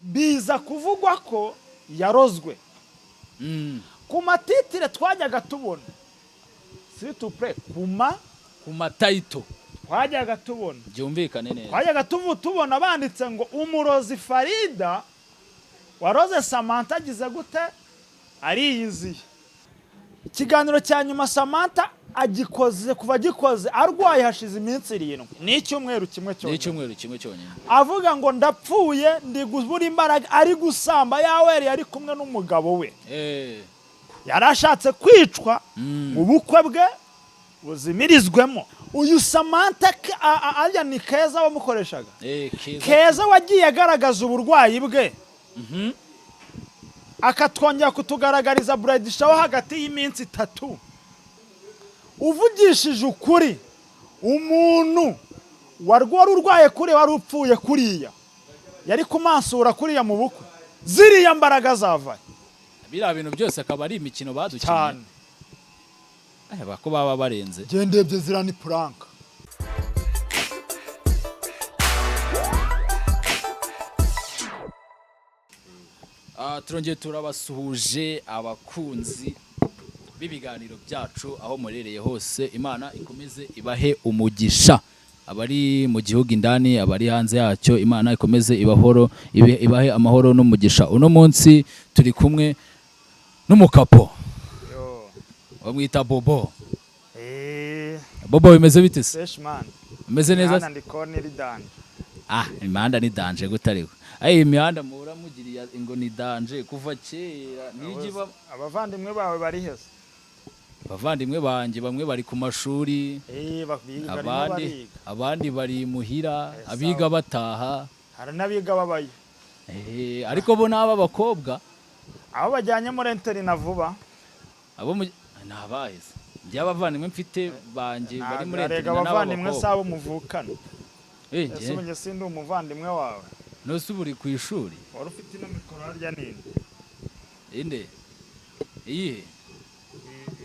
Biza kuvugwa ko yarozwe. Ku ma titre twajyaga tubona, situpure kuma ku ma title twajyaga tubona, byumvikane neza, twajyaga tubona banditse ngo umurozi Farida waroze Samantha agize gute, ariyiziye. Ikiganiro cya nyuma Samantha agikoze, kuva agikoze arwaye hashize iminsi 7, ni icyumweru kimwe ni cyonyine. Icyumweru kimwe cyonyine. Avuga ngo ndapfuye, ndi gubura imbaraga, ari gusamba yaweri, yari kumwe n'umugabo we. Yari ashatse kwicwa mu bukwe bwe buzimirizwemo. Uyu Samantha arya ni Keza wamukoreshaga. Keza. Keza wagiye agaragaza uburwayi bwe, akatwongera kutugaragariza bridal shower hagati y'iminsi 3. Uvugishije ukuri, umuntu wari urwaye kuriya, wari upfuye kuriya, yari kumansura kuriya mu bukwe, ziriya mbaraga zavaye? Biriya bintu byose akaba ari imikino badukinnye. Cyane. Ko baba barenze. Ndebye ziriya ni prank. Turongeye turabasuhuje abakunzi b'ibiganiro byacu aho murereye hose. Imana ikomeze ibahe umugisha, abari mu gihugu indani, abari hanze yacyo, Imana ikomeze ibahoro ibahe amahoro n'umugisha. Uno munsi turi kumwe n'umukapo bamwita Bobo. Bobo, bimeze bite se? Fresh man. Bimeze neza se? Mwana, ndi konti iri danger. Imihanda ni danger gute? Ariko ayi imihanda muhora mugiriye ngo ni danger kuva kera ntijya iba. Abavandimwe bawe bari heza? Abavandimwe banjye bamwe bari ku mashuri, Barimo abandi bariga. Abandi bari imuhira, abiga Sawa. bataha. Hari n'abiga babayo. Ariko bo n'aba bakobwa. Abo bajyanye muri internat vuba. Abo mu ni abaheze, njye abavandimwe mfite banjye bari muri Ntabwo arega internat abavandimwe n'ab'abakobwa. si abo muvukana. Ese Njye ubu njye sindi umuvandimwe wawe? Nose ubu uri ku ishuri? Wari ufite ino mikoro harya nini? Inde? Iyihe?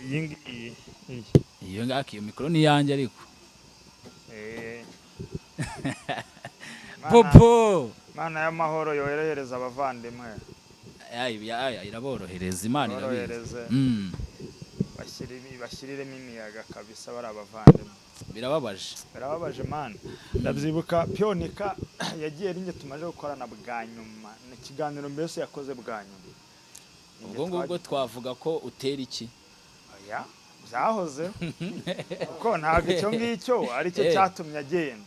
Iyi ngiyi, iyi. Iyo ngako, iyo mikoro ni iyanjye ariko. Bobo. Mana y'amahoro yorohereza abavandimwe. Ay, ay, iraborohereza, Imana irabizi. Yorohereze. Bashyiriremo imiyaga kabisa, bari abavandimwe. Birababaje. Birababaje man. Ndabyibuka Pyonika yagiye ari njye tumaze gukorana bwa nyuma, ni ikiganiro mbese yakoze bwa nyuma. Ni njye. Ubwo ngubwo twavuga ko utera iki? Oya, byahoze kuko ntabwo icyo ngicyo ari cyo cyatumye agenda,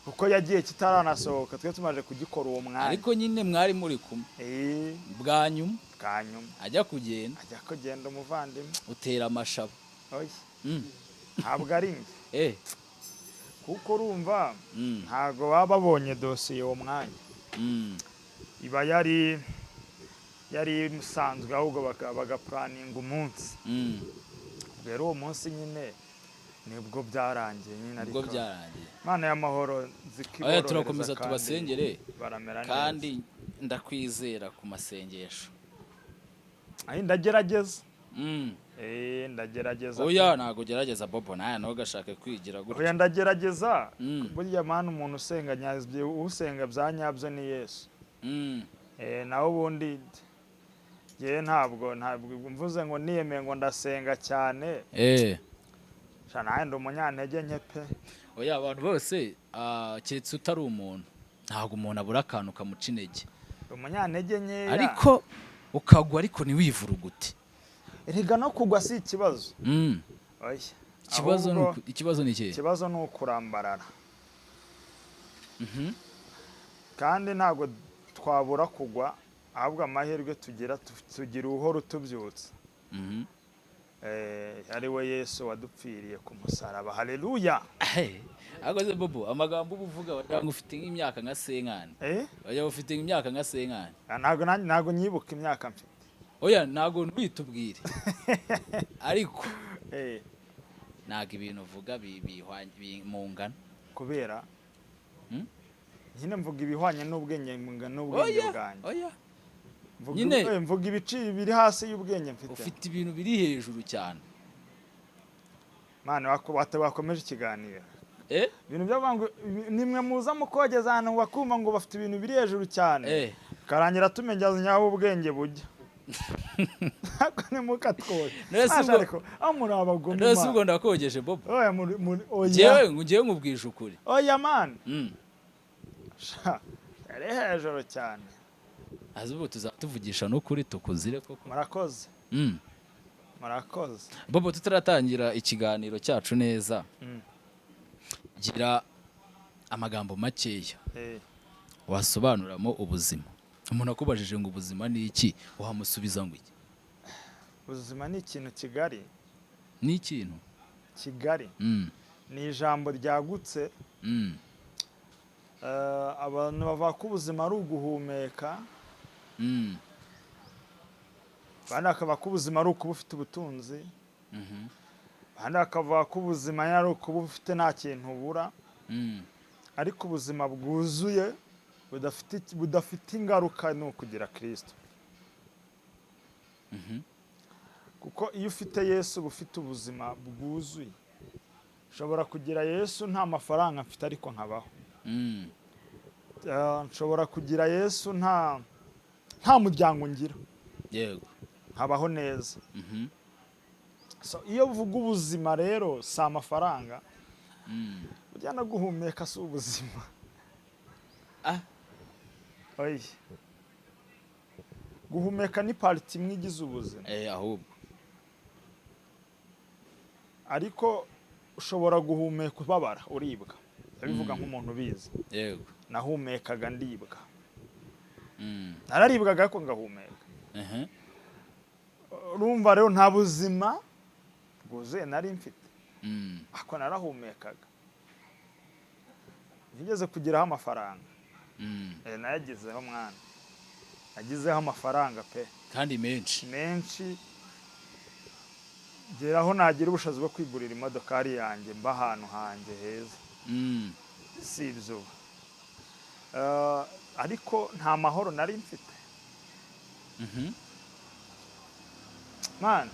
kuko yagiye kitaranasohoka, twe tumaze kugikora uwo mwanya. Ariko nyine mwari muri kumwe bwa nyuma. Bwa nyuma. Ajya kugenda. Ajya kugenda umuvandimwe. Utera amashabo. Oya, ntabwo ari njye, kuko urumva ntabwo baba babonye dosiye uwo mwanya, iba yari isanzwe, ahubwo bagapuraninga umunsi. Rero uwo munsi nyine nibwo byarangiye nyine, Ubwo ariko byarangiye. Imana y'amahoro nzi ko Oya, iborohereza turakomeza kandi tubasengere. baramera neza. Kandi ndakwizera ku masengesho. Ayi, ndagerageza. Ndagerageza. Oya, ntabwo ugerageza Bobo, nawe ntugashake kwigira gutya. Oya, ndagerageza. Burya mana, umuntu usenga nyabyo, usenga bya nyabyo ni Yesu. Naho ubundi njyewe ntabwo mvuze ngo niyemeye ngo ndasenga cyane. Sha, nanjye ndi umunyantege nke pe. Oya, abantu bose, keretse utari umuntu, ntabwo umuntu abura akantu kamuca intege. Umunyantege nkeya. Ariko ukagwa, ariko ntiwivurugute. Erega no kugwa si ikibazo. Oya. Ikibazo ni Ahubwo ikibazo ni ikihe? Ikibazo ni ukurambarara. Kandi ntabwo twabura kugwa, ahubwo amahirwe tugira, tugira uhora utubyutsa. Ari we Yesu wadupfiriye ku musaraba, haleluya. Ariko se Bobo, amagambo uba uvuga wagira ngo ufite nk'imyaka nka cinquante. Wagira ngo ufite imyaka nka cinquante. Ntabwo nanjye ntabwo nyibuka imyaka mfite. Oya, ntabwo ntwitubwire, ariko ntabwo ibintu uvuga mu ngano. Kubera Hmm? nyine mvuga ibihwanye n'ubwenge n'ubwenge Oya. bwanjye. Oya. Mvuga Nyine mvuga ibiciro biri hasi y'ubwenge mfite. Ufite ibintu biri hejuru cyane. Mana, wakomeje ikiganiro. Ibintu byo ngo nimwe muza mukogeza ahantu bakumva ngo bafite ibintu biri hejuru cyane. Karangira tumenya nyaho ubwenge bujya. Ntabwo ntimukatwoye. None se Asha, ariko aho muri abagome None se man. ubwo ndakogeje, Bobo? Oya, oya. Njyewe nkubwije ukuri. Oya man. Sha, yari hejuru cyane. Azi ubu tuzatuvugisha n'ukuri tukuzire koko. Murakoze. Murakoze. Bobo, tutaratangira ikiganiro cyacu neza, gira amagambo makeya wasobanuramo ubuzima. Umuntu akubajije ngo ubuzima ni iki, wamusubiza ngo iki? Ubuzima ni ikintu kigari. Ni ikintu Kigari. Ni ijambo ryagutse. Abantu bavuga ko ubuzima ari uguhumeka, abandi bakavuga ko ubuzima ari ukuba ufite ubutunzi, abandi bakavuga ko ubuzima ari ukuba ufite nta kintu ubura. Ariko ubuzima bwuzuye budafite ingaruka ni ukugira Kirisito, kuko iyo ufite Yesu uba ufite ubuzima bwuzuye. Nshobora kugira Yesu nta mafaranga mfite, ariko nkabaho. Nshobora kugira Yesu nta muryango ngira, nkabaho neza. So, iyo uvuga ubuzima rero si amafaranga. Burya no guhumeka si ubuzima. Ah. Oya, guhumeka ni part imwe igize ubuzima. Ahubwo Ariko ushobora guhumeka ubabara, uribwa. Ndabivuga nk'umuntu ubizi. Nahumekaga ndibwa. Nararibwaga ariko ngahumeka. Urumva rero nta buzima bwuzuye nari mfite, ako narahumekaga. Nigeze kugeraho amafaranga. Nayagezeho mwana, nagizeho amafaranga pe. Kandi menshi. Menshi, geraho nagira ubushobozi bwo kwigurira imodokari yanjye, mba ahantu hanjye heza. Si ibyo ubu. Ariko nta mahoro nari mfite. Man,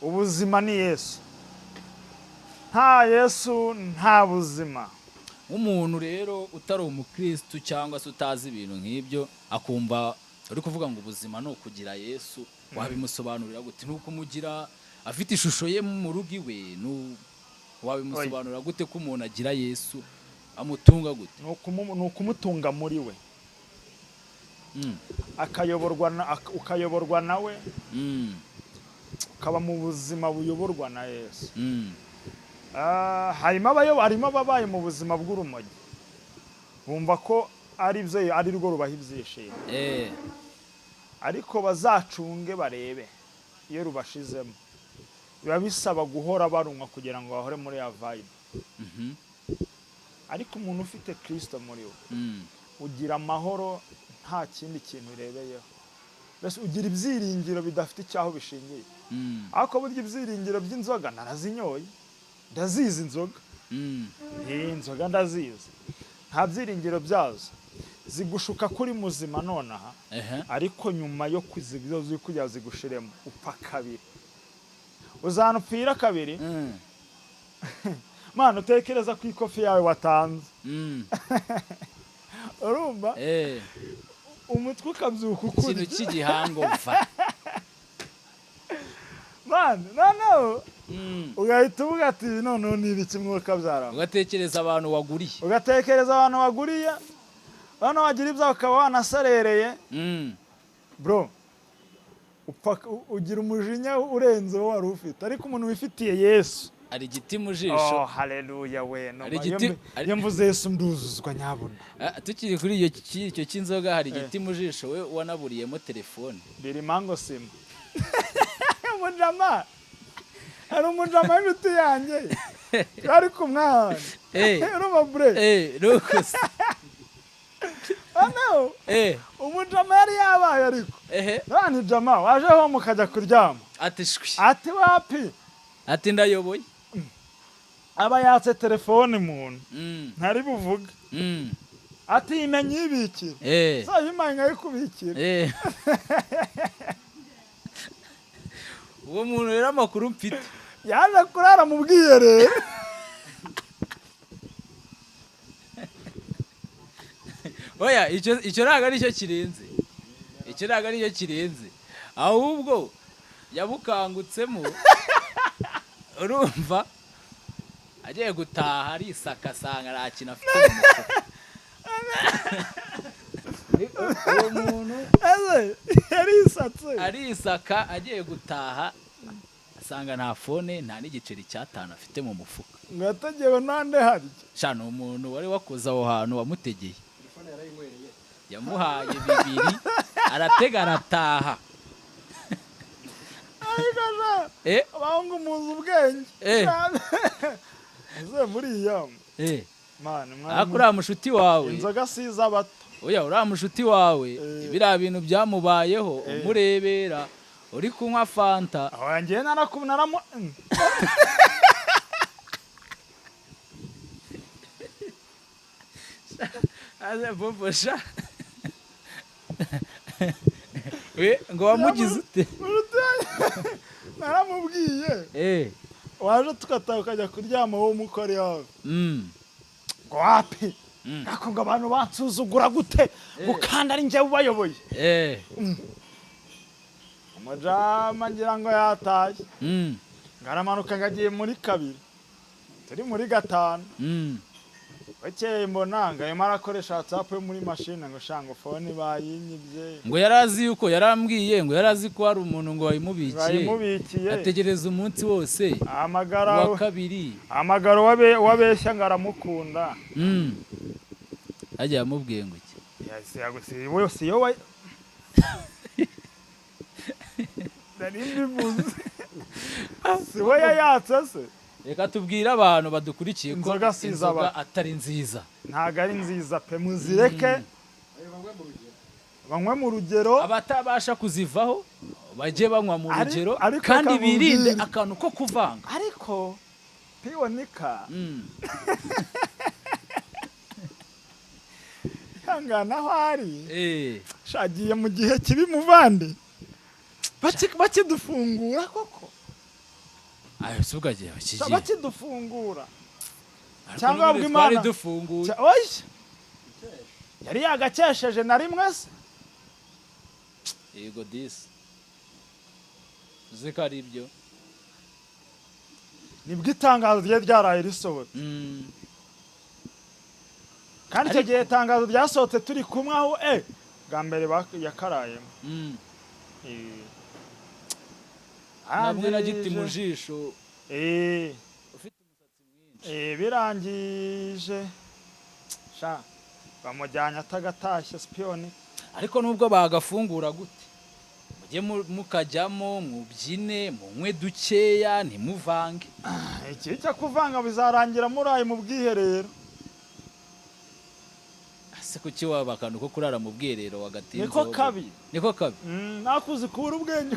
ubuzima ni Yesu. Nta Yesu nta buzima. Nk'umuntu rero utari umukristu cyangwa se utazi ibintu nk'ibyo, akumva uri kuvuga ngo ubuzima ni ukugira Yesu, wabimusobanurira gute? Ni ukumugira afite ishusho ye mu rugo iwe? Wabimusobanurira gute ko umuntu agira Yesu, amutunga gute? Ni ukumutunga muri we, ukayoborwa nawe, ukaba mu buzima buyoborwa na Yesu. Harimo ababaye mu buzima bw'urumogi, bumva ko ari byo, ari rwo rubaha ibyishimo. Ariko bazacunge barebe, iyo rubashizemo biba bisaba guhora barunywa kugira ngo bahore muri ya vibe. Ariko umuntu ufite Kirisito muri we, ugira amahoro nta kindi kintu urebeyeho. Mbese ugira ibyiringiro bidafite icyaho bishingiye. Ariko burya ibyiringiro by'inzoga, narazinyoye, ndazizi inzoga. Inzoga ndazizi, nta byiringiro byazo. Zigushuka kuri muzima nonaha, ariko nyuma yo kugira zigushiremo upfa kabiri, uzanupfira kabiri. Mana, utekereza ku ikofi yawe watanze, urumva umutwe ukabyuka Ikintu ukurya. cy'igihango mva. Mana, noneho ugahita uvuga ati: "Noneho niba iki mwuka byarama?" Ugatekereza abantu waguriye. Ugatekereza abantu waguriye, noneho wagira ibyawe ukaba wanasarereye. Bro, upfa ugira umujinya urenze uwo wari ufite. Ariko umuntu wifitiye Yesu, Hari igiti mu jisho. Oh, haleluya we no. Hari igiti- Iyo mvuze Yesu nduzuzwa nyabuna. Ah, tukiri kuri iyo icyo cy'inzoga, hari igiti mu jisho we wanaburiyemo telefone. Biri mango sima umujama, hari umujama w'inshuti yanjye twari kumwana. Urumva bure? Nuko se. Noneho umujama yari yabaye, ariko none jama wajeho mukajya kuryama. Ati shwi. Ati wapi. Ati ndayoboye. Aba yatse telefone muntu, ntari buvuge. Ati imenye ibikira, zayimpaye nkayikubikira. Uwo muntu rero, amakuru mfite, Yaje kurara mu bwiherero. Oya, icyo ntabwo ari cyo kirenze. Icyo ntabwo aricyo kirenze, ahubwo yabukangutsemo, urumva, agiye gutaha arisaka asanga nta kintu afite mu mufuka. Uwo muntu Ese yarisatse? Arisaka, agiye gutaha asanga nta phone, nta n'igiceri cy'atanu afite mu mufuka. Ngo yategewe nande harya? Sha, ni umuntu wari wakoze aho hantu wamutegeye, yamuhaye 2 aratega arataha. Ariko sha, abahungu muzi ubwenge. Ese buriya, man, Ariko uriya mushuti wawe, inzoga si iz'abato. Oya, uriya mushuti wawe, biriya bintu byamubayeho, umurebera uri kunywa Fanta. Aho ngiye naramu. Aze bobo sha, we ngo wamugize ute? Naramubwiye, waje tugataha ukajya kuryama wowe umukore yawe. Ngo wapi, ariko ngo abantu bansuzugura gute, ngo kandi ari njyewe ubayoboye? Umujama ngira ngo yataye. Ngo aramanuka, ngo agiye muri kabiri, turi muri gatanu. Bukeye mbona ngo arimo arakoresha WhatsApp yo muri mashine, ngo sha, ngo phone bayinyibye. Ngo yari azi yuko yarambwiye ngo yari azi ko hari umuntu ngo wayimubikiye. Bayimubikiye. Ategereza umunsi wose ahamagara wa kabiri. Ahamagara uwabeshya ngo aramukunda. Ajya yamubwiye ngo iki? Si yo wa nari mbivuze, si we yayatse se? Reka tubwire abantu badukurikiye ko Inzoga si inzoga iz'abato. atari nziza. Ntabwo ari nziza pe, muzireke, banywe mu rugero. Abatabasha kuzivaho bajye banywa mu rugero, Ariko kandi reka birinde nkubwire. akantu ko kuvanga. Ariko piwonika, ihangana aho ari. Shagiye mu gihe kibi muvandi. Bakidufungura koko. Ayo si ubwo agiye bakigiye. Bakidufungura. Ariko Cyangwa n'ubundi babwa twari Imana. dufunguye. Oya, yari yagakesheje na rimwe se? Yego disi, uzi ko ari ibyo. Nibwo itangazo ryari ryaraye risohotse. Kandi icyo gihe itangazo ryasohotse turi kumwe aho bwa mbere yakarayemo. Namwe na giti mu jisho, ufite umusatsi mwinshi. Birangije sha bamujyanye atagatashye sipiyoni. Ariko nubwo bagafungura gute, mujye mukajyamo mubyine, munywe dukeya, ntimuvange. Iki cyo kuvanga bizarangira muraye mu bwiherero. Ese kuki waba akantu ko kurara mu bwiherero wagatinze? Niko kabi. Niko kabi. Nakuzi kubura ubwenge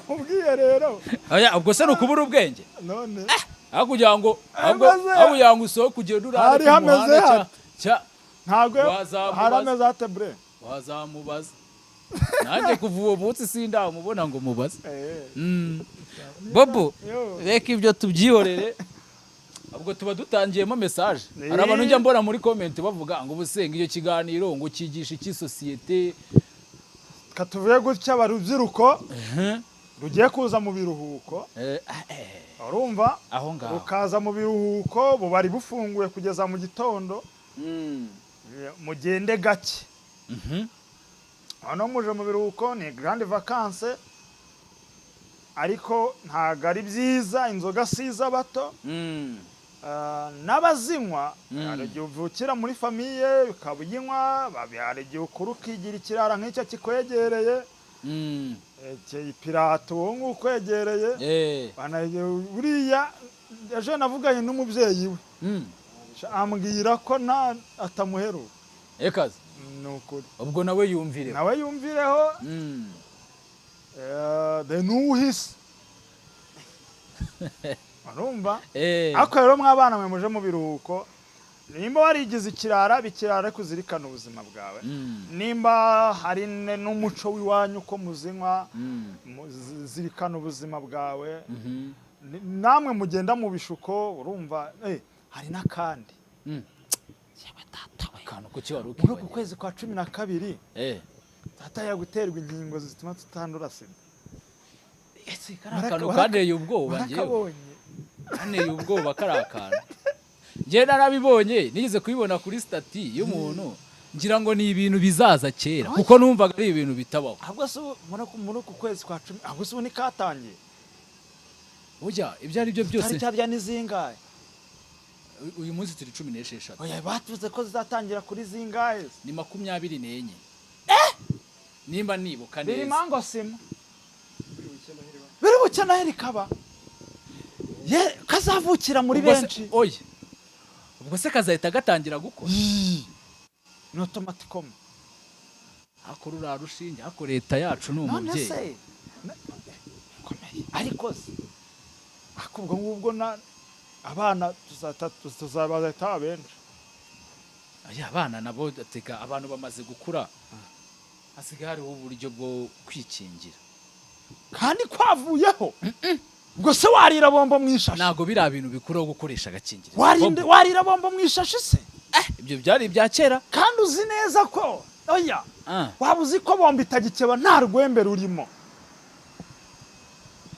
mu bwiherero. Oya, ubwo se ni ukubura ubwenge? None Aho kugira ngo ahubwo Maze- aho kugira ngo usohoke ugende urare Hari ku hameze muhanda hate? Ntabwo Wazamubaza. hari ameze hate bre? Wazamubaza. Nanjye kuva uwo munsi sindamubona ngo mubaze. Bobo, Yo. reka ibyo tubyihorere, ubwo tuba dutangiyemo message. Hari abantu njya mbona muri comment bavuga ngo ubusenga iyo kiganiro ngo cyigisha iki sosiyete? Katuvuye gutya, barubyiruko rugiye kuza mu biruhuko, urumva, Aho ngaho. rukaza mu biruhuko, bubari bufunguye kugeza mu gitondo. Mugende gake. Noneho muje mu biruhuko, ni grande vacance, ariko ntabwo ari byiza, inzoga si iz'abato. N'abazinywa, hari igihe uvukira muri famille ukaba uyinywa, hari igihe ukura ukigira ikirara nk'icyo kikwegereye. Pirate uwo nguwo ukwegereye. Buriya ejo navuganye n'umubyeyi we, ambwira ko nta atamuheruka. Ekaze. Ni ukuri. Ubwo nawe yumvire. Nawe yumvireho. De n'uhise urumva. Ariko rero mwabana mwe muje mu biruhuko, nimba warigize ikirara, bikirara, ariko uzirikane ubuzima bwawe. Nimba hari n'umuco w'iwanyu ko muzinywa, zirikana ubuzima bwawe. Namwe mugenda mu bishuko, urumva, hari n'akandi. Akantu kuki wari Muri uku ukibagiwe? kwezi kwa 12, Twatangira guterwa inkingo zituma tutandura sida. Ese kariya kantu kanteye ubwoba njyewe. Warakabonye? Kanteye ubwoba kariya kantu. Njyewe narabibonye, nigeze kubibona kuri status y'umuntu, ngira ngo ni ibintu bizaza kera, kuko numvaga ari ibintu bitabaho. Ahubwo se ubu muri uku kwezi kwa 10, ahubwo se ubu nikatangiye? Burya ibyo ari byo byose. Tariki harya ni zingahe? Uyu munsi turi 16. Oya, batuze ko zizatangira kuri zingahe se? Ni 24 nimba nibuka Biri neza. Mango sima biri buke, Noheli ikaba ye kazavukira muri Ubwo se- benshi. Oya, ubwo se kazahita gatangira gukora? Yii. Ni automatiquement. Hako ruriya rushinge, hako leta yacu ni None umubyeyi. se komeye, ariko se ariko ubwo ngubwo na abana tuzabazahita benshi. Aya abana nabo tega, abantu bamaze gukura, hasigaye hariho uburyo bwo kwikingira. Kandi kwavuyeho, ubwo se warira bombo mu ishashi? Ntabwo biriya bintu bikuraho gukoresha agakingirizo. Warinde Bobo, warira bombo mu ishashi se? Ibyo byari ibya kera. Kandi uzi neza ko oya, Ah, waba uzi ko bombo itagikeba nta rwembe rurimo,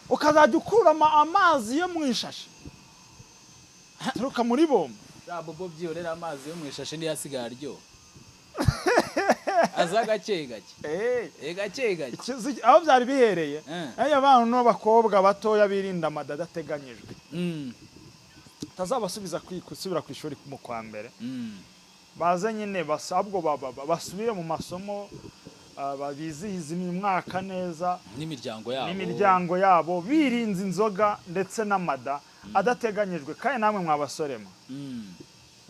ukazajya ukuramo amazi yo mu ishashi aturuka muri bombo. Za bobo byihorera, amazi yo mu ishashi niyo asigaye aryoha, aza gake gake. Eh, gake gake. Aho byari bihereye, aya bana n'abakobwa batoya birinda amada adateganyijwe, tazabasubiza gusubira ku ishuri mu kwa mbere. Baze nyine basabwo basubire mu masomo, bizihize umwaka neza n'imiryango yabo. N'imiryango yabo, birinze inzoga ndetse n'amada adateganyijwe. Kandi namwe mwabasorema,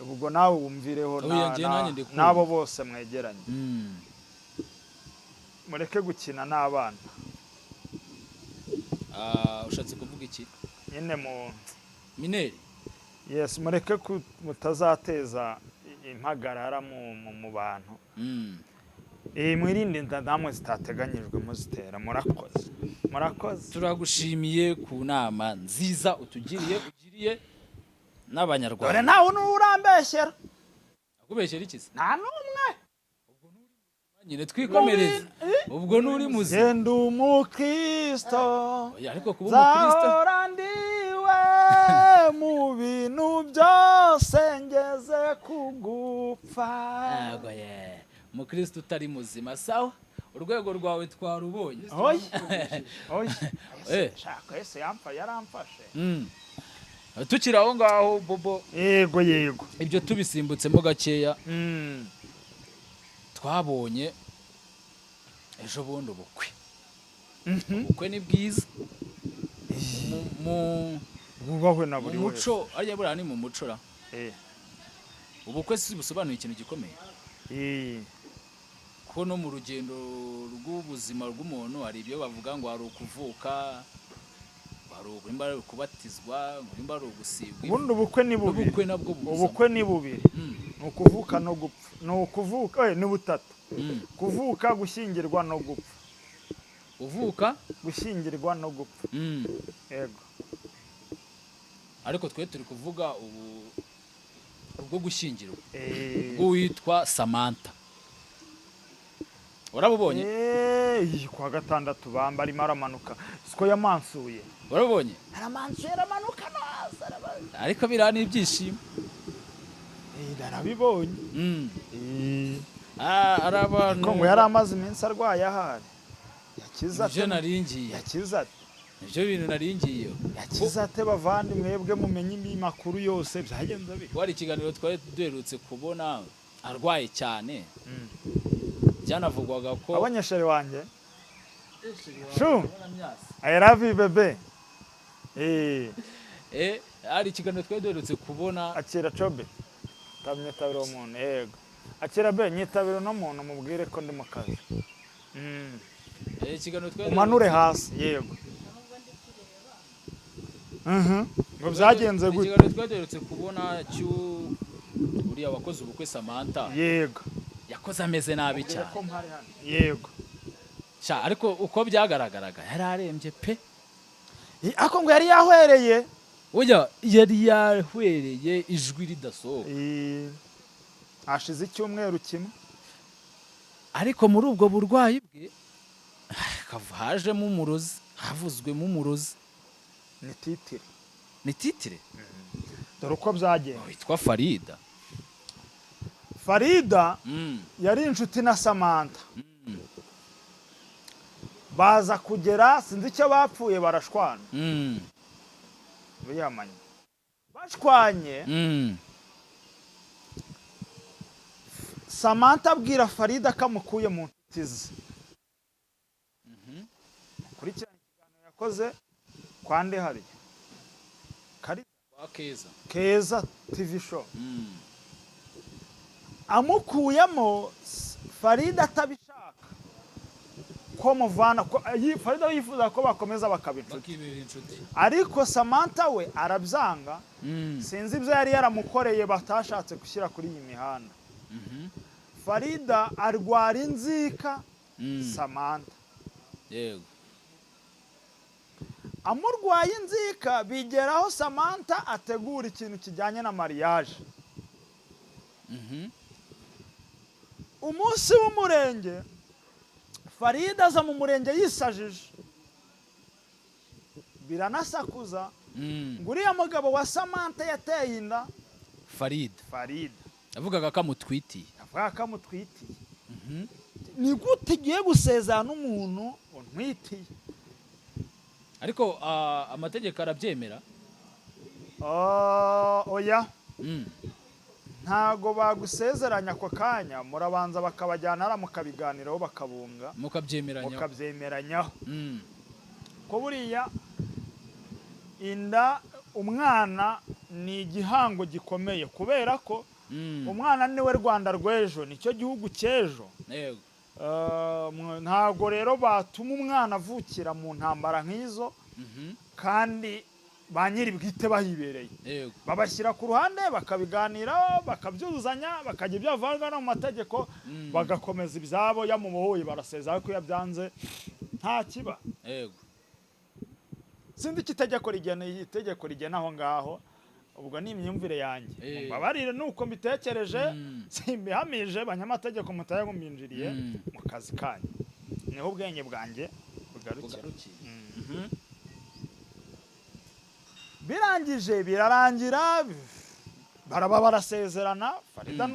ubwo nawe wumvireho Oya, njye nanjye ndi kumva. n'abo bose mwegeranye, mureke gukina n'abana. Ah, ushatse kuvuga iki? Nyine mu Mineur. Yes, mureke mutazateza impagarara mu bantu. Mwirinde inda namwe zitateganyijwe muzitera. Murakoze, murakoze. Turagushimiye ku nama nziza utugiriye, ugiriye Dore n'Abanyarwanda. Ntawe n'urambeshyera. Akubeshyera iki se? Nta n'umwe. Nyine twikomereze, ubwo nturi muzima. Genda umukristo. Oya, ariko kuba umukristo Nzahora ndiwe mu bintu byose ngeze kugupfa. Yego ye, umukristo utari muzima. Sawa, urwego rwawe twarubonye. Oya, oya. Eh. Shaka Yesu yaramfashe. Tukiri aho ngaho, Bobo, Yego. ibyo tubisimbutsemo gakeya, twabonye ejo bundi ubukwe. Ubukwe ni bwiza Bwubahwe na mu buri wese. muco. Arya buriya ni mu muco ra? Eh. Ubukwe si busobanuye ikintu gikomeye? Eh. Ko no mu rugendo rw'ubuzima rw'umuntu hari ibyo bavuga ngo hari ukuvuka, ngo hari nimba ari ukubatizwa, ngo nimba ari ugusigwa ivu. Ubundi ubukwe ni bubiri. N'ubukwe nabwo buzamo. Ubukwe ni bubiri. Ni ukuvuka no gupfa. Ni ukuvuka, ni butatu. Kuvuka, gushyingirwa no gupfa. Uvuka, gushyingirwa no gupfa. Yego. Ariko twe turi kuvuga ubu ubwo gushyingirwa bw'uwitwa Samantha. Warabubonye? Eh, kuwa gatandatu bamba arimo aramanuka, siko yamansuye. Warabubonye? Aramansuye, aramanuka neza, aramanuka. Ariko biriya ni ibyishimo. Eh, narabibonye. Eh, Ah, ari abantu ko ngo yari amaze iminsi arwaye, ahari yakize ate? Nibyo naringiye. Yakize ate? Nibyo bintu naringiyeho. Yakize ate? Bavandi, mwebwe mumenye indi makuru yose, byagenze bite? Wari ikiganiro twari duherutse kubona arwaye cyane, byanavugwaga ko Abonye chéri wanjye. Shu, I love you, bébé. Eh. Eh, hari ikiganiro twari duherutse kubona. Akira cobe, tamyitabira uwo muntu. Yego, akira be, nyitabira uno muntu, mubwire ko ndi mu kazi. Eh, ikiganiro twari Umanure hasi. Yego. Ngo byagenze gute? Ikiganiro twari duherutse kubona cy'u uriya wakoze ubukwe, Samantha, yakoze ameze nabi cyane. Ko mpari hano. Yego. Sha, ariko uko byagaragaraga yari arembye pe. Ariko ngo yari yahwereye. Burya yari yahwereye, ijwi ridasohoka. Hashize icyumweru kimwe. Ariko muri ubwo burwayi bwe hajemo umurozi, havuzwemo umurozi. Ni titre. Ni titre. Dore uko byagenze. Witwa Farida. Farida yari inshuti na Samantha, baza kugera sinzi icyo bapfuye, barashwana. Biyamanye, bashwanye. Samantha abwira Farida ko amukuye mu nshuti ze. Kurikirana ikiganiro yakoze kwa Ndehariye kari Kwa Keza. Keza TV Show. Amukuyemo, Farida atabishaka ko muvana ko Farida yifuza ko bakomeza bakaba inshuti. Bakibera inshuti. Ariko Samantha we arabyanga. Sinzi ibyo yari yaramukoreye batashatse gushyira kuri iyi mihanda. Farida arwara inzika Samantha. Amurwaye inzika, bigeraho Samantha ategura ikintu kijyanye na mariage. Umunsi w'umurenge, Farida aza mu murenge yisajije, biranasakuza ngo uriya mugabo wa Samantha yateye inda Farida. Farida. Yavugaga ko amutwitiye. Avuga ko amutwitiye. Ni gute ugiye gusezerana n'umuntu untwitiye? Ariko amategeko arabyemera. Ah, oya. Ntago bagusezeranya ako kanya, murabanza bakabajyana hariya mukabiganiraho, bakabunga. Mukabyemeranya. Mukabyemeranyaho ko buriya inda, umwana ni igihango gikomeye, kubera ko umwana niwe Rwanda rw'ejo, nicyo gihugu cy'ejo. Ntabwo rero batuma umwana avukira mu ntambara nk'izo kandi ba nyiri bwite bahibereye. Babashyira ku ruhande, bakabiganiraho, bakabyuzuzanya, bakajya ibyo bavanga no mu mategeko, bagakomeza ibyabo. Yamubohoye barasezera, ariko iyo byanze nta kiba. Sinzi icyo itegeko rigena, itegeko rigena aho ngaho. Ubwo ni imyumvire yanjye, mumbabarire, nuko mbitekereje. Simbihamije, banyamategeko mutayaguminjiriye mu kazi kanyu, niho ubwenge bwanjye bugarukira. Bugarukiye. Birangije, birarangira, baraba barasezerana, Farida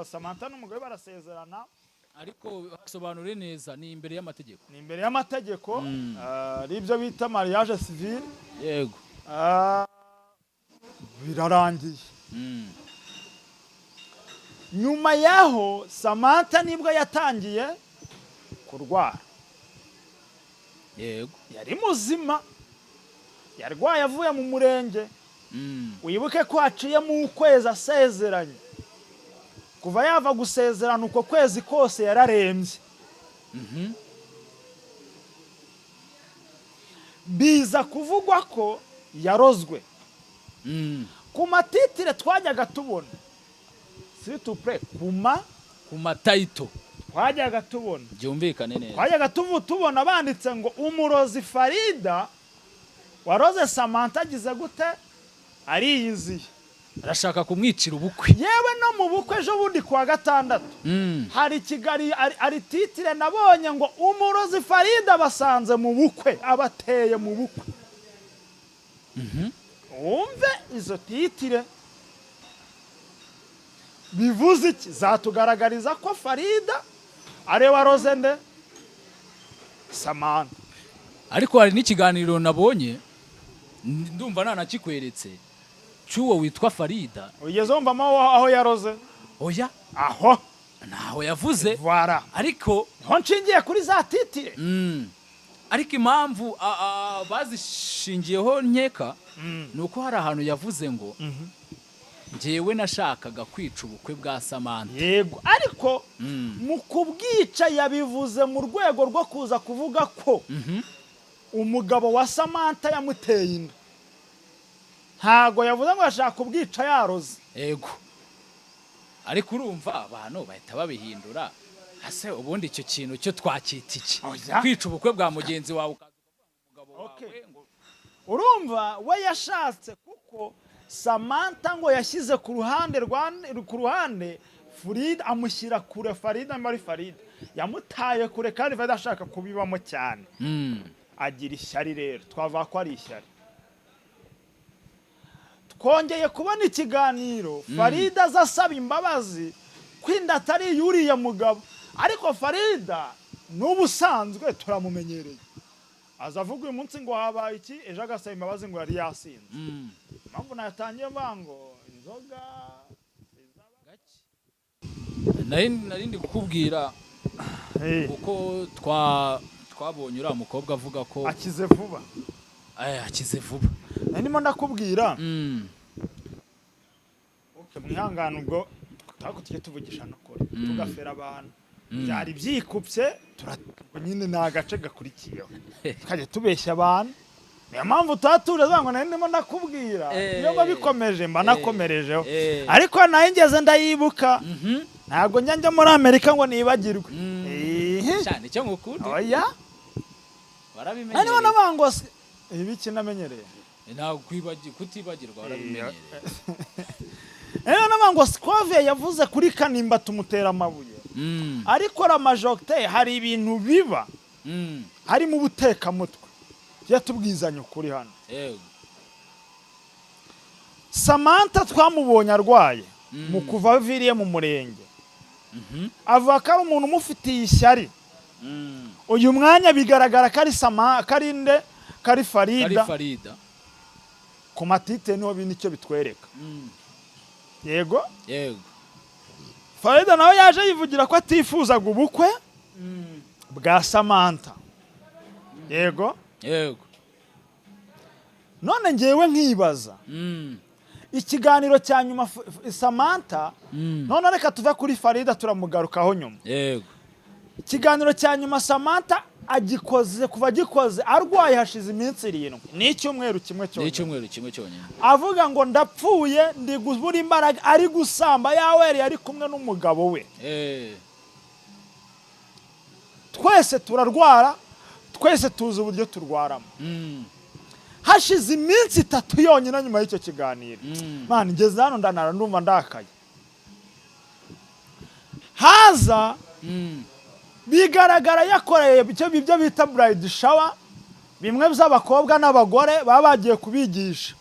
Samantha n'umugore barasezerana. Ariko sobanure neza, ni imbere y'amategeko? Ni imbere y'amategeko. Ari ibyo bita mariage civil. Birarangiye. Nyuma yaho Samantha nibwo yatangiye kurwara. Yari muzima, yarwaye avuye mu murenge. Wibuke ko haciyemo ukwezi asezeranye. Kuva yava gusezerana, uko kwezi kose yararembye. Biza kuvugwa ko yarozwe. Ku ma titre twajyaga tubona, situpure kuma Ku ma titre twajyaga tubona, byumvikane neza. Twajyaga tubona banditse ngo umurozi Farida waroze Samantha agize gute, ariyiziye. Arashaka kumwicira ubukwe. Yewe, no mu bukwe ejo bundi kuwa gatandatu, hari Kigali ari titre nabonye ngo umurozi Farida basanze mu bukwe, abateye mu bukwe. Wumve izo titre bivuze iki? Zatugaragariza ko Farida ariwe waroze nde? Samantha. Ariko hari n'ikiganiro nabonye, ndumva nanakikweretse, cy'uwo witwa Farida. Ugeze wumvamo aho yaroze? Oya. Aho. Ntaho yavuze. Voilà. Ariko niho nshingiye kuri za titre. Ariko impamvu bazishingiyeho nkeka ni uko hari ahantu yavuze ngo njyewe nashakaga kwica ubukwe bwa Samantha. Yego, ariko mu kubwica yabivuze mu rwego rwo kuza kuvuga ko umugabo wa Samantha yamuteye inda. Ntago yavuze ngo yashaka kubwica yaroze. Yego, ariko urumva abantu bahita babihindura. Ase ubundi icyo kintu cyo twacyita iki? Oya. Kwica ubukwe bwa mugenzi wawe, ukaza ukavuga ngo umugabo wawe ngo Urumva we yashatse, kuko Samantha ngo yashyize ku ruhande Farida, amushyira kure Farida, muri Farida. Yamutaye kure kandi Farida ashaka kubibamo cyane. Agira ishyari rero, twavuga ko ari ishyari. Twongeye kubona ikiganiro Farida aza asaba imbabazi ko inda atari iy'uriya mugabo, ariko Farida n'ubusanzwe turamumenyereye, aza avuga uyu munsi ngo habaye iki, ejo agasaba imbabazi ngo yari yasinze. Impamvu natangiye mvuga ngo inzoga Nari ndi kukubwira kuko twabonye uriya mukobwa avuga ko akize vuba. Akize vuba. Nari ndimo ndakubwira. Okay, mwihangane, ubwo ariko tujye tuvugisha n'ukuri, tugafera abantu. Byari byikupye, nyine ni agace gakurikiyeho, tukajya tubeshya abantu. Niyo mpamvu tuba tuje ngo nari ndimo ndakubwira. Iyo mba bikomeje mba nakomerejeho, ariko nayo ngeze ndayibuka. Ntabwo njya muri Amerika ngo nibagirwe. Cyane icyo ngukunda. Oya. Warabimenyereye. Nari navuga ngo ibiki namenyereye? Ntabwo kutibagirwa warabimenyereye. Rero navuga ngo Scovia yavuze kuri Kanimba tumutera amabuye, ariko Ramajogite hari ibintu biba harimo ubutekamutwe. Tujya tubwizanya ukuri hano. Samantha twamubonye arwaye mu kuva aviriye mu murenge, avuga ko ari umuntu umufitiye ishyari. Uyu mwanya bigaragara ko ari Sama, ko ari nde, ko ari Kari Farida. Farida. Ku matite niho nicyo bitwereka. Yego. Yego. Farida nawe yaje yivugira ko atifuzaga ubukwe bwa Samantha. Yego. Yego. None ngewe nkibaza ikiganiro cya nyuma Samantha, none reka tuve kuri Farida, turamugarukaho nyuma. Yego. Ikiganiro cya nyuma Samantha agikoze, kuva agikoze arwaye hashize iminsi 7, ni icyumweru kimwe Ni cyonyine. icyumweru kimwe cyonyine. Avuga ngo ndapfuye, ndi gubura imbaraga, ari gusamba yawereye ari kumwe n'umugabo we. Twese turarwara, twese tuzi uburyo turwaramo. Hashize iminsi 3 yonyine nyuma y'icyo kiganiro, man, ngeze hano ndanara ndumva ndakaye, haza bigaragara yakoreye ibyo bita bride shower, bimwe by'abakobwa n'abagore baba bagiye kubigisha.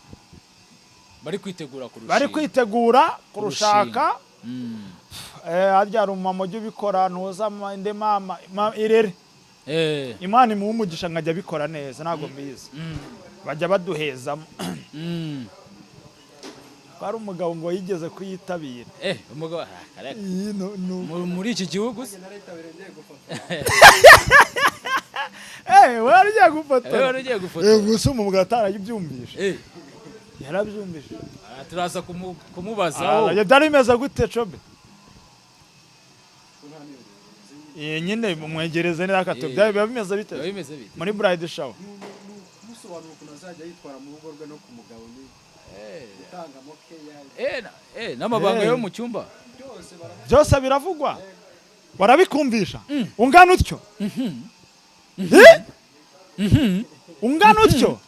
Bari kwitegura kurushinga. Bari kwitegura kurushaka. Harya hari umumama ujya ubikora, ntuza inde mama irere. Imana imuha umugisha, nkajya abikora neza, ntabwo mbizi. Bajya baduhezamo. Hari umugabo ngo yigeze kuyitabira. Umugabo kareka. Iyi Muri iki gihugu se? Wari ugiye gufotora. Wari ugiye gufotora. Gusa umugabo atarayibyumvishe. Yarabyumvishe. Turaza kumubazaho. Byari bimeze gute, Cobe? Nyine mwegereze neza akato. Byari biba bimeze bite? Biba bimeze bite? Muri bride shower. Kumusobanura ukuntu azajya yitwara mu rugo rwe no ku mugabo, ni gutanga mokeya. N'amabanga yo mu cyumba. Byose Byose biravugwa, barabikumvisha. Ungana utyo? Ungana utyo?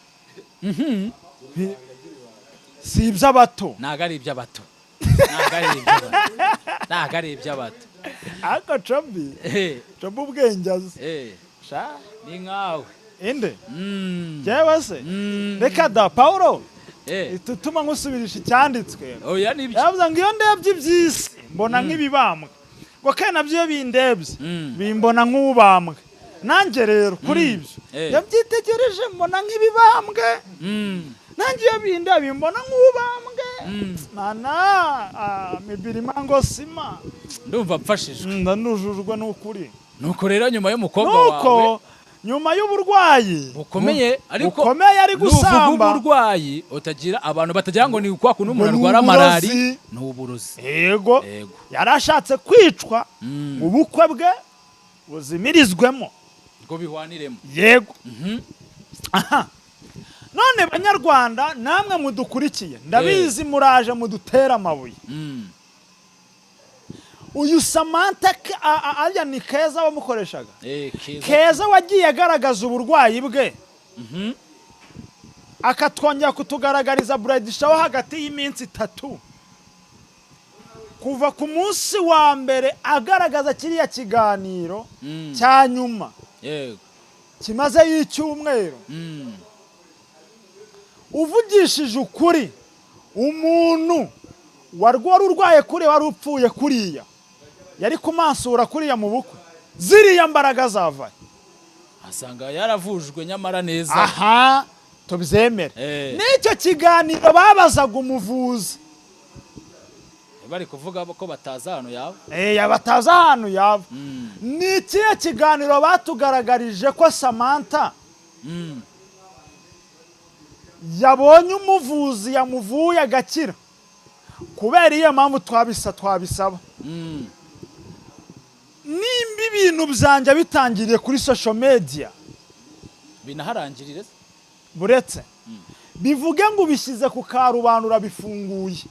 Si iby'abato. Ntago ari iby'abato. Ntago ari iby'abato. Ntago ari iby'abato. Ariko Cobi, Cobi ubwenge azi. Sha. Ni nkawe. Inde? Jewe se? Reka da, Paulo. Itutuma nkusubirisha icyanditswe. Oya, nibyo. Yavuze ngo iyo ndebye iby'isi mbona nk'ibibambwe, ngo kandi nabyo iyo bindebye bimbona nk'ubambwe. Nanjye rero kuri ibyo, iyo mbyitegereje mbona nk'ibibambwe. Nanjye iyo bindebye bimbona nk'ubambwe. Mana, mibiri mango sima. Ndumva mfashijwe. Ndanujujwe n'ukuri. Nuko rero nyuma y'umukobwa Nuko wawe nyuma y'uburwayi bukomeye, ariko bukomeye ari nuvuga gusamba. uburwayi utagira abantu batagira ngo ni kwa kuntu umuntu Ngo ni arwara uburozi. malari, ni uburozi. Yego. Yego. Yari ashatse kwicwa, ubukwe bwe buzimirizwemo, ngo bihwaniremo. Yego. Aha. None banyarwanda namwe mudukurikiye, ndabizi muraje mudutera amabuye. Uyu Samantha arya ni Keza wamukoreshaga. Keza. Keza wagiye agaragaza uburwayi bwe, akatwongera kutugaragariza bride shower hagati y'iminsi 3. Kuva ku munsi wa mbere agaragaza kiriya kiganiro cya nyuma kimazeyo icyumweru, uvugishije ukuri, umuntu wari urwaye kuriya, wari upfuye kuriya, yari kumansura kuriya mu bukwe, ziriya mbaraga zavaye? Asanga yaravujwe nyamara neza. Aha tubyemere. N'icyo kiganiro babazaga umuvuzi, Bari kuvuga ko batazi ahantu yaba. Batazi ahantu yaba. Ni ikihe kiganiro batugaragarije ko Samantha yabonye umuvuzi yamuvuye agakira? Kubera iyo mpamvu twabisaba, nimba ibintu byanjye bitangiriye kuri social media, Binaharangirire se. Buretse bivuge ngo ubishyize ku karubanda, urabifunguye,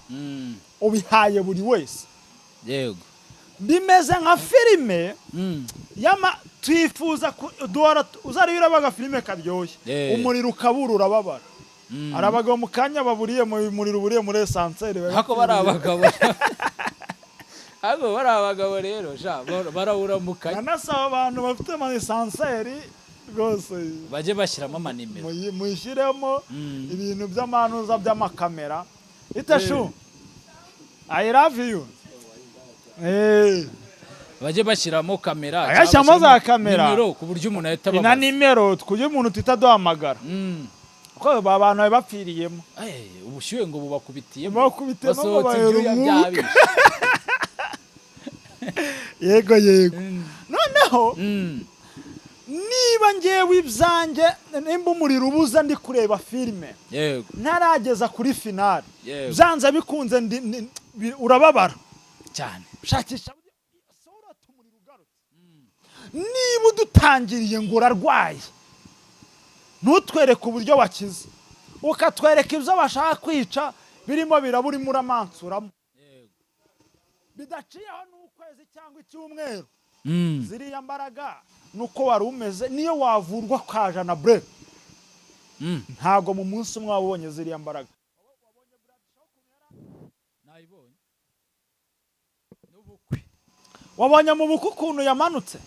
ubihaye buri wese, bimeze nka filime yama twifuza duhora uzareba, urabaga filime karyoshye, umuriro ukabura, urababara. Hari abagabo mu kanya baburiye mu muriro, uburiye muri ascenseur, Ariko bari abagabo, ariko bari abagabo rero sha, barawuramukanya. Nanasaba abantu bafite ama ascenseur rwose, Bajye bashyiramo amanimero. Muyishyiremo ibintu by'amanuza by'amakamera. Itashu, I love you. Bajye bashyiramo kamera. Ayashyiramo cyangwa za bashyiramo kamera. nimero, ku buryo umuntu ahita Na ababaza. nimero, ku buryo umuntu tuhita duhamagara, kuko aba bantu bari bapfiriyemo. Ubushyuhe ngo bubakubitiyemo. Bakubitiyemo ngo Basohotse bahera ibyuya umwuka. byabishe. Yego, noneho niba ngewe ibyanjye, nimba umuriro ubuza ndi kureba filime, ntarageza kuri finale, byanze bikunze urababara. Cyane. Shakisha urata umuriro ugarutse. Niba udutangiriye ngo urarwaye, ntutwereke uburyo wakize, ukatwereka ibyo bashaka kwica birimo biraba, urimo uramansuramo, bidaciyeho n'ukwezi cyangwa icyumweru, ziriya mbaraga nuko wari umeze, niyo wavurwa kajana bre, ntabwo mu munsi umwe wabonye ziriya mbaraga. Nayibonye n'ubukwe. Wabonye mu bukwe ukuntu yamanutse,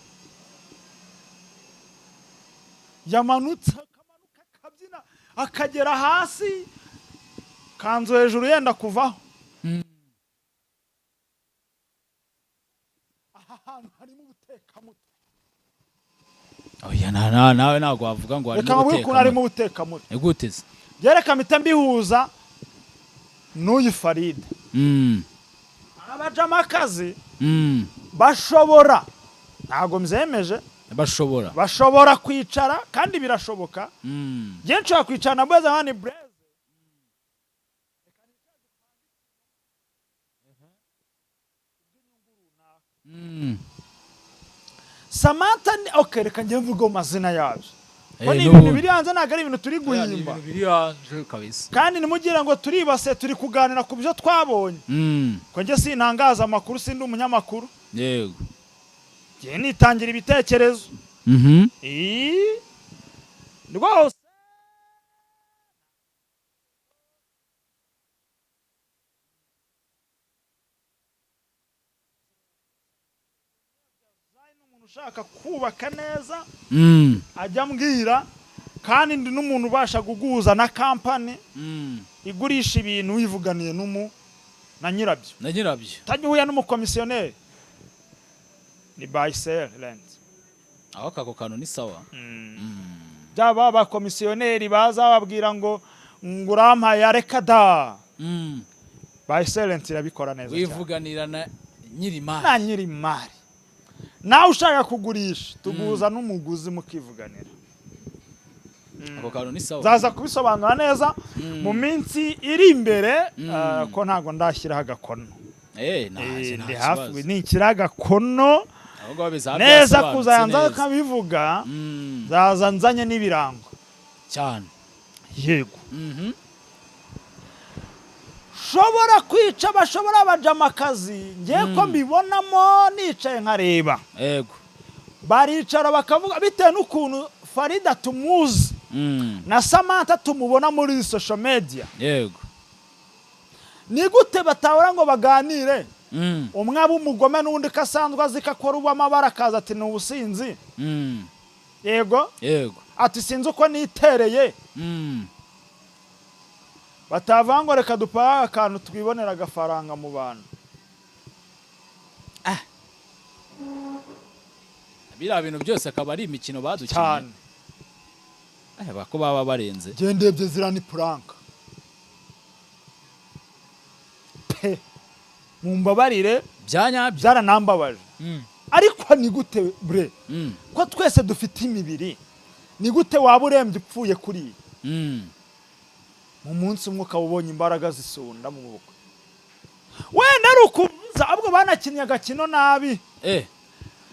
akamanuka, akabyina, akagera hasi, kanzu hejuru yenda kuvaho. Aha hantu harimo ubutekamutwe. Oya, nawe ntabwo wavuga ngo Reka harimo nkubwire ukuntu harimo ubutekamutwe. ubutekamutwe. Ni gute se? Byereka mpita mbihuza n'uyu Farida. Abajamakazi bashobora, ntabwo mbyemeje, Bashobora. bashobora kwicara, kandi birashoboka. Njye nshobora kwicara na Blaise nkani Blaise, Samantha ni okay, reka njye mvuge mu mazina yabyo ko ni ibintu N'ubundi. biri hanze, ntabwo ari ibintu turi Oya, ni guhimba. ibintu biri hanze kabisa. Kandi ntimugire ngo turibase, turi kuganira ku byo twabonye, ko njye sintangaza amakuru, sindi umunyamakuru. Njye nitangira ibitekerezo. Ii, rwose. Umuntu ushaka kubaka neza ajya ambwira, kandi ndi n'umuntu ubasha guguza na kampani igurisha ibintu, wivuganiye n'umu na nyirabyo, Na nyirabyo. utajya uhuye n'umukomisiyoneri, ni buy sell rent. Aho ako kantu ni sawa. Byaba abakomisiyoneri baza bababwira ngo urampaye, areka da. Buy sell rent irabikora neza cyane. Wivuganira na nyirimari. Na nyirimari. Nawe ushaka kugurisha, tuguza n'umuguzi mukivuganira. Ako kantu ni sawa. Nzaza kubisobanura neza mu minsi iri imbere, ko ntabwo ndashyiraho agakono. Nta Ndi hafi kibazo. nishyira agakono Aho ngaho bizaba neza byasobanutse kuzayanza neza. nkabivuga, nzaza nzanye n'ibirango. Cyane. Yego. Shobora kwica, bashobora abajamakazi, ngiye ko mbibonamo nicaye nkareba, baricara bakavuga bitewe n'ukuntu Farida tumuzi na Samantha tumubona muri social media. Ni gute batahora ngo baganire? Umwe aba umugome n'undi ko asanzwe azi ko akora uw'amabara, akaza ati: "Ni ubusinzi." Yego. Yego. Ati: "Sinzi uko nitereye." Batavuga ngo: "Reka dupahe akantu, twibonera agafaranga mu bantu." Biriya bintu byose akaba ari imikino badukinnye. Cyane. Eh, ko baba barenze. Njye ndebye ziriya ni prank pe, mumbabarire. Bya nyabyo. Byaranambabaje. Ariko ni gute bre, ko twese dufite imibiri, ni gute waba urembye upfuye kuriya, mu munsi umwe ukaba ubonye imbaraga zisunda mu bukwe? Wenda ari ukuza, ahubwo banakinnye agakino nabi.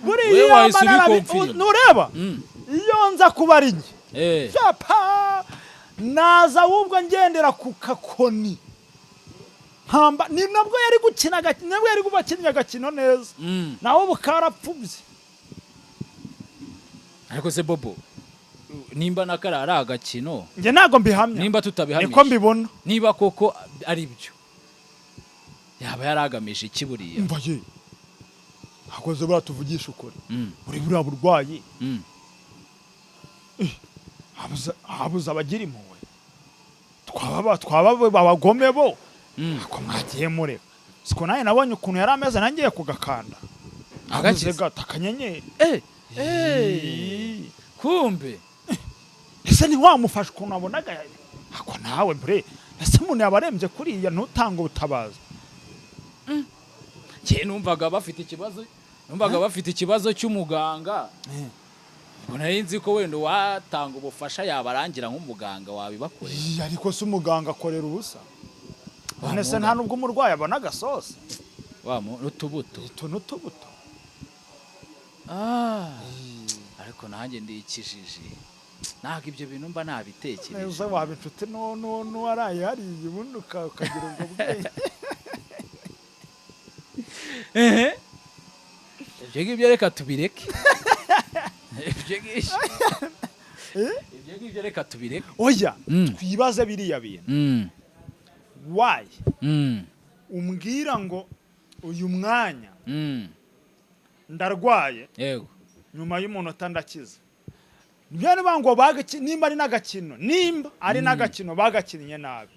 Buriya Wewe iyo wahise mba ubiconfirma. ntureba, iyo nza kuba ari njye, cyapa naza ahubwo ngendera ku kakoni nkamba. Ni nabwo yari gukina nabwo yari kuba akinnye agakino neza. Nawe ubu karapfubye. Ariko se Bobo, nimba na kariya ari agakino, Njye ntabwo mbihamya. nimba tutabihamije, Niko mbibona. niba koko ari byo, yaba yari agamije iki buriya? Mva ye, hakoze buriya, tuvugisha ukuri, buriya burwayi, habuze abagira impuhwe, twaba abagome bo. Ako mwagiye mureka, siko nawe nabonye ukuntu yari ameze, nangiye kugakanda habuze Agakiza. gato akanyenyeri. Eh, eh, kumbe. Ese ntiwamufasha ukuntu wabonaga? Ako nawe bre, ese umuntu yaba arembye kuriya ntutange ubutabazi? Njye numvaga bafite ikibazo cy'umuganga. Ubwo nari nzi ko wenda uwatanga ubufasha yabarangira nk'umuganga wabibakorera. Iya, ariko se umuganga akorera ubusa? Wa None se muganga. nta nubwo umurwayi abona agasosi? Wa n'utubuto. Utu n'utubuto. Ah, ariko nanjye ndi ikijiji, ntabwo ibyo bintu mba nabitekereje. Neza waba inshuti n'uwaraye hariya, ubundi ukagira ubwo bwenge. Ehe, ibyo ngibyo reka tubireke, ibyo ngibyo. Eh? Ibyo ngibyo reka tubireke. Oya, twibaze biriya bintu. Why umbwira ngo uyu mwanya ndarwaye, nyuma y'umunota ndakize? Nibyo niba ngo nimba ari n'agakino, nimba ari n'agakino bagakinnye nabi.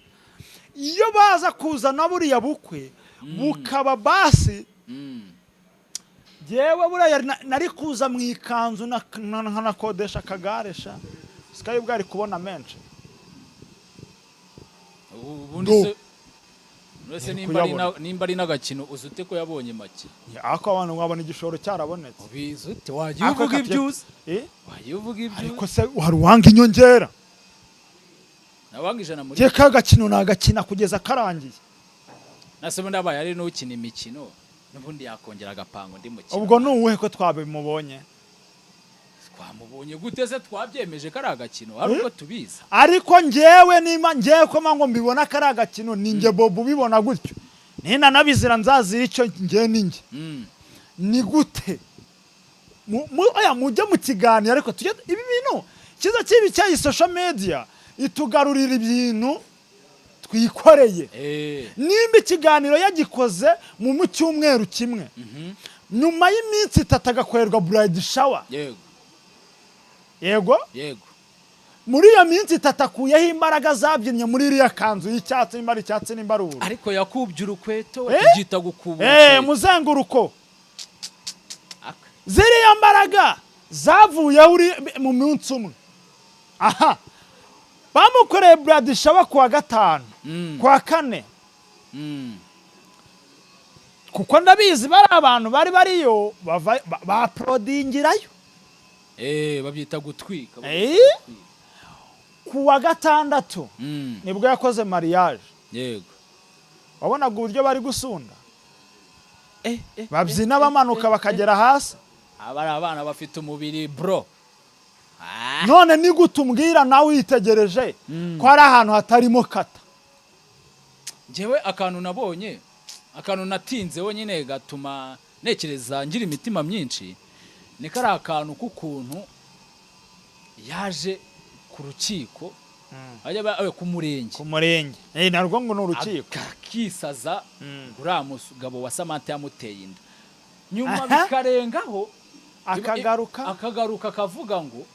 Iyo baza kuzana buriya bukwe bukaba basi, yewe buriya nari kuza mu ikanzu nkanakodesha akagare sha, sikayi bwari kubona menshi. Ubundi Do. se uretse Ni nimba ari kuyabona. nimba ari n'agakino, uzi ute ko yabonye make? Ariko abantu mwabona igishoro cyarabonetse. Ubizi ute? Wagiye Ako uvuga kapye- ibyo uzi. Eh? Wagiye uvuga ibyo Ariko se hari uwanga inyongera? Nawanga 100 muri Jye ka gakino nagakina kugeza karangiye. Nase ubundi abaye ari n'ukina imikino, n'ubundi yakongera agapanga undi mukino. Ubwo ni uwuhe ko twabimubonye? Twamubonye gute se? Twabyemeje ko ari agakino, hari ubwo tubizi? Ariko njyewe nimba njyewe ko ngo mbibona ko ari agakino, ni njye Bobo ubibona gutyo, nina nabizira nzazira icyo njye ni njye. Ni gute oya, mujye mu kiganiro, ariko tujye ibi bintu cyiza kibi cyayi social media itugarurira ibintu twikoreye. Nimba ikiganiro yagikoze mu cyumweru kimwe, nyuma y'iminsi 3 agakorerwa bridal shower. Yego. Yego. Yego. Muri iyo minsi 3 akuyeho imbaraga zabyinnye muri iriya kanzu y'icyatsi, nimba ari icyatsi, nimba ari ubururu. Ariko yakubye urukweto. Eh? Tubyita gukubura urukweto. Muzenguruko. Aka. Ziriya mbaraga zavuyeho uri mu munsi umwe. Aha bamukoreye bridal shower kuwa gatanu, kuwa kane, kuko ndabizi bari abantu bari bariyo baprodingirayo. Eh, babyita gutwika. Eh? Kuwa gatandatu nibwo yakoze mariage. Wabonaga uburyo bari gusunda, babyina bamanuka bakagera hasi. Aba ari abana bafite umubiri bro. Ah. None ni gute umbwira nawe witegereje ko hari ahantu hatarimo kata? Njyewe akantu nabonye, akantu natinzeho nyine gatuma ntekereza ngira imitima myinshi, ni kariya akantu k'ukuntu yaje ku rukiko. Bajya ku murenge. Ku murenge. Narwo ngo ni urukiko. Akisaza uriya mugabo wa Samantha yamuteye inda, nyuma Aha. bikarengaho Akagaruka. Akagaruka akavuga ngo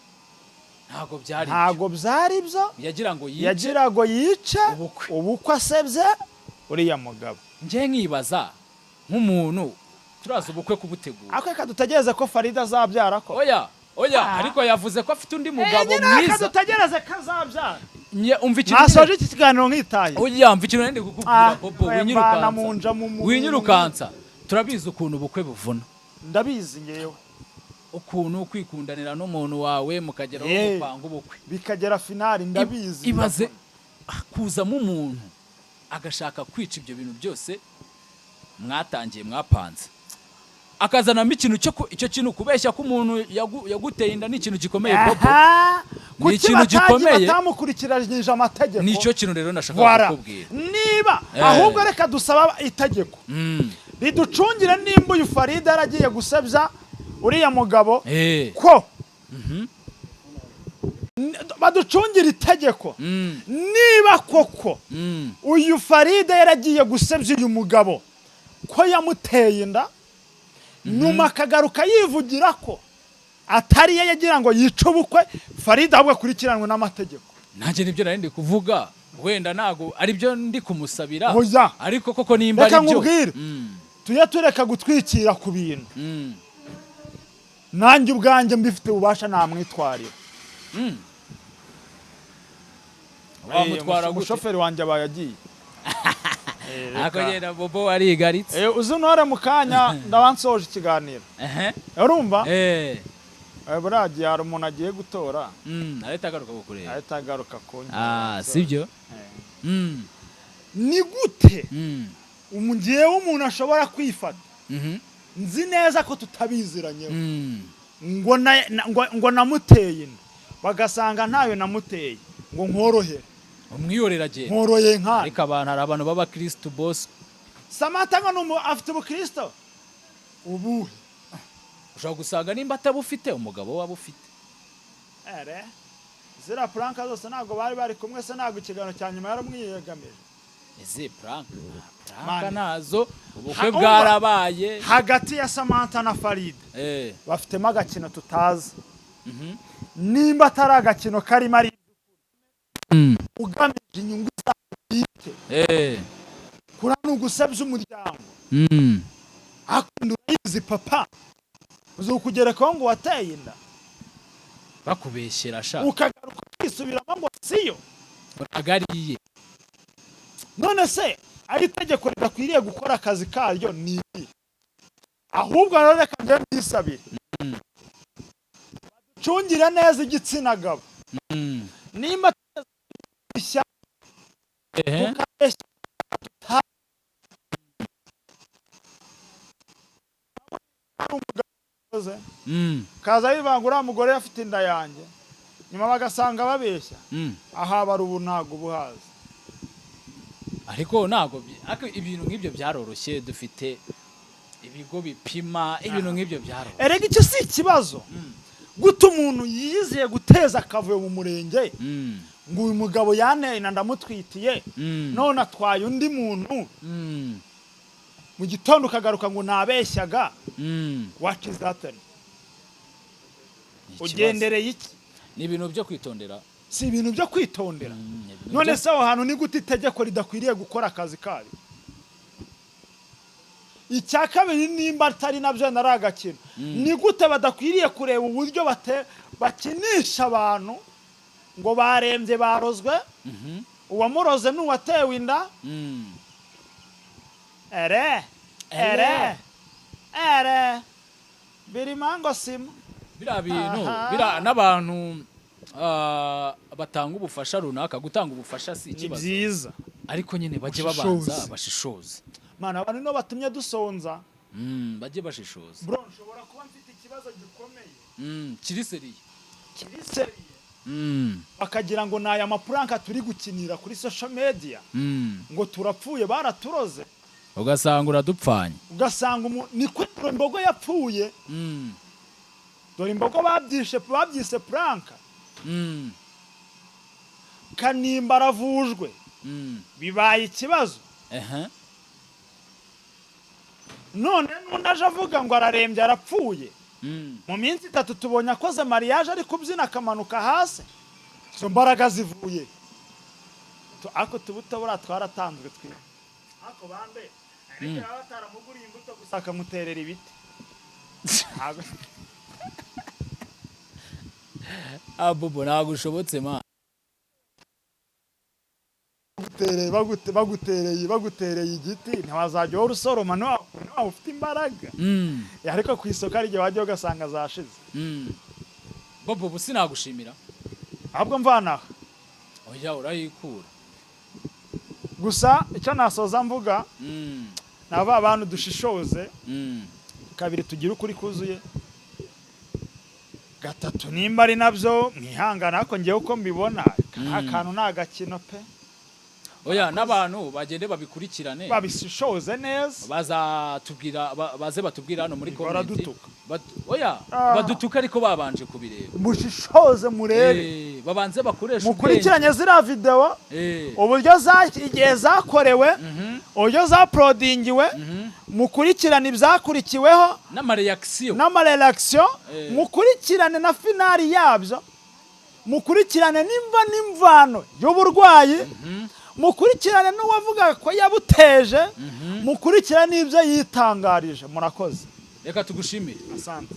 ntabwo byari byo. Ntabwo byari byo. Yagira ngo yice Yagira ngo yice ubukwe. Ubukwe, asebye uriya mugabo. Njye nkibaza nk'umuntu turaza ubukwe kubutegura. Ariko reka dutegereze ko Farida azabyara ko. Oya, oya. Ah. Ariko yavuze ko afite undi mugabo Nyine reka mwiza. dutegereze ko azabyara. Umva ikintu Mwasoje iki kiganiro nkitaye. Oya, umva ikintu nari kukubwira. Ah, Bobo, we, winyirukansa. mvana mu nja Winyirukansa, turabizi ukuntu ubukwe buvuna. Ndabizi ngewe. Ukuntu kwikundanira n'umuntu wawe mukageraho mupanga ubukwe. Bikagera finale, ndabizi. Ibaze kuzamo umuntu agashaka kwica ibyo bintu byose mwatangiye, mwapanze, akazanamo ikintu cyo icyo kintu, kubeshya ko umuntu yaguteye inda ni ikintu gikomeye, Bobo. Aha. Ni Kuki ikintu gikomeye. batamukurikiranyije amategeko? Nicyo kintu rero nashakaga Voilà. kukubwira. Niba ahubwo reka dusaba itegeko riducungire nimba uyu Farida yaragiye gusebya uriya mugabo ko baducungire itegeko niba koko uyu Farida yaragiye gusebya uyu mugabo ko yamuteye inda, nyuma akagaruka yivugira ko atari ye, yagira ngo yice ubukwe, Farida ahubwo akurikiranwe n'amategeko. Nanjye nibyo nari ndi kuvuga, wenda ntago aribyo ndi kumusabira, Oya. ariko koko nimba Reka ari byo. nkubwire. Tujye tureka gutwikira ku bintu. Nanjye ubwanjye mbifite ububasha namwitwarira. Wamutwara gute? Umushoferi wanjye abaye agiye. Ariko genda, Bobo arigaritse. Uzi untore mu kanya, ndaba nsoje ikiganiro. Urumva? Eh. Buriya gihe hari umuntu agiye gutora. Arahita agaruka kukureba. Ahita agaruka kunyura. Ah, sibyo? Ni gute ngewe umuntu ashobora kwifata, nzi neza ko tutabiziranyeho, ngo namuteye inda, bagasanga ntayo namuteye, ngo nkorohere? Umwiyorera agenda. Nkoroye nkana? Ariko abantu, hari abantu b'abakristu, boss. Samantha ngo ni afite ubukristo ubuhe? Ushobora gusanga nimba atabufite, umugabo we abufite. Ere ziriya prank zose ntabwo bari bari kumwe se? Ntabwo ikiganiro cya nyuma yaramwiyegamije? Izi prank, prank Mani. nazo, ubukwe Umva. bwarabaye. Hagati ya Samantha na Farida bafitemo agakino tutazi. Nimba atari agakino karimo, ari ugamije inyungu zawe bwite, kuriya ni ugusebya umuryango. Akunda urayizi papa, uzukugerekaho ngo wateye inda. Bakubeshyera sha. Ukagaruka ukisubiramo ngo siyo. Ntabwo ari iye. None se ari itegeko ridakwiriye gukora akazi karyo ni iri? Ahubwo rero reka njye mbisabire, baducungire neza igitsina gabo. Nimba tubeshya, tukabeshya hari umugabo ukoze, kaza bivanga uriya mugore afite inda yanjye, nyuma bagasanga babeshya, aha bari ubu ntabwo ubuhazi. Ariko ntabwo ariko ibintu nk'ibyo byaroroshye, dufite ibigo bipima ibintu nk'ibyo, byaroroshye. Erega icyo si ikibazo. Guta umuntu yizeye guteza akavuyo mu murenge ngo uyu mugabo yanteye inda ndamutwitiye, none atwaye undi muntu, mu gitondo ukagaruka ngo nabeshyaga, what is that? Ni ikibazo. Ugendereye iki? Ni ibintu byo kwitondera. Si ibintu byo kwitondera. Ni ibintu None byo- se aho hantu ni gute itegeko ridakwiriye gukora akazi kayo? Icya kabiri, nimba atari nabyo nari agakino, ni gute badakwiriye kureba uburyo bakinisha abantu ngo barembye, barozwe, uwamuroze ni uwatewe inda? Ere ere ere birimango sima. Biriya bintu, Aha. biriya n'abantu batanga ubufasha runaka, gutanga ubufasha si Ni ikibazo, byiza. ariko nyine bajye Bashishoze. babanza bashishoze. Mana, abantu nibo batumye dusonza. Bajye bashishoza. Bro, nshobora kuba mfite ikibazo gikomeye, Kiri sérieux. Kiri sérieux, bakagira ngo ni aya maprank turi gukinira kuri social media, ngo turapfuye, baraturoze. Ugasanga uradupfanye. Ugasanga niko dore imbogo yapfuye. Dore imbogo babyishe, babyise prank. Kanimba aravujwe, bibaye ikibazo. None n'undi aje avuga ngo ararembye, arapfuye. Mu minsi 3 tubonye akoze mariage, ari kubyina akamanuka hasi. Izo mbaraga zivuye? Ariko tubuto buriya twaratanzwe twe, ariko bambe ariko baba bataramuguriye imbuto gusa akamuterera ibiti. Ah, Bobo, ntabwo ushobotse, man. Bagutereye igiti, ntiwazajya uhora usoroma, ntiwaba ufite imbaraga. Ariko ku isoko hari igihe wajya ugasanga zashize. Bobo, ubu sinagushimira. Ahubwo mvanaha. Oya, urayikura. Gusa icyo nasoza mvuga, naba abantu dushishoze. Kabiri, tugire ukuri kuzuye. Gatatu, nimba ari nabyo mwihangana, ariko ngewe uko mbibona kariya kantu ni agakino pe. Oya, n'abantu bagende babikurikirane. Babishishoze neza. Bazatubwira, baze batubwira hano muri comment. Baradutuka. Oya, Ah. badutuka ariko babanje kubireba. Mushishoze murebe. Babanze bakoreshe ubwenge. Mukurikiranye ziriya videwo, uburyo igihe zakorewe, uburyo zaprodingiwe, mukurikirane ibyakurikiweho n'amareaction, n'amareaction, mukurikirane na finali yabyo, mukurikirane nimva n'imvano y'uburwayi, mukurikirane n'uwavuga ko yabuteje, mukurikirane n'ibyo yitangarije. Murakoze. Reka tugushimire. Asante.